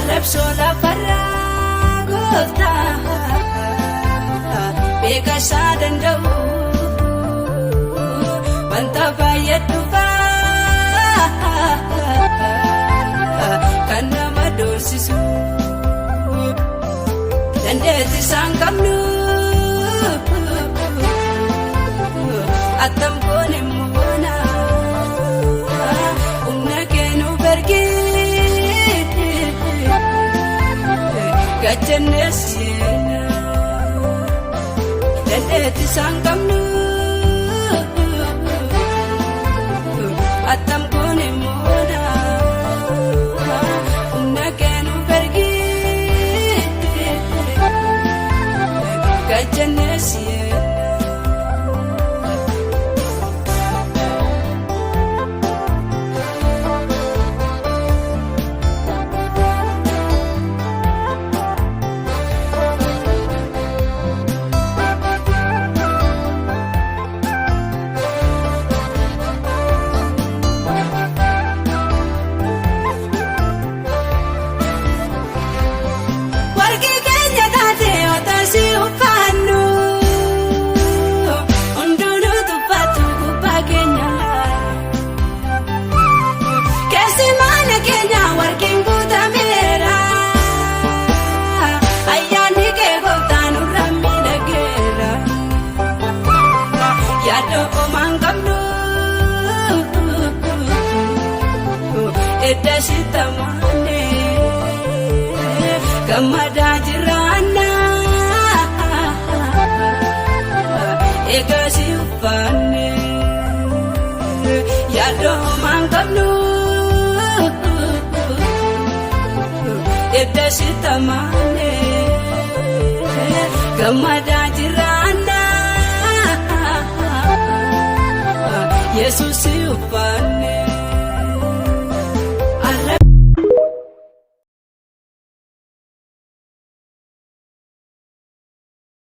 Arrabsoo lafarraa gooftaa beeka isaa danda'u wanta baay'ee dhufaa kan nama doorsisu dandeetti isaan qabnu attam goone moona humna keenu bergee. Gachanes yeena dandeetti isaan qabnu attam goone moona humna keenu bergee gachanes yeena. Warqii keenya taate otosi uffannu hundinuu tuffatu gubbaa keenya keessi mana keenya warqiin guutameera ayyaanni kee gooftaan nurra miidhageera yaaddo homaan qabnu edda shitamaanee. Gammadaa jiraanna egaa si uffanne yaaddoo homaan qabnu edda shitamaanne gammadaa jiraanna Yesuus si uffanne.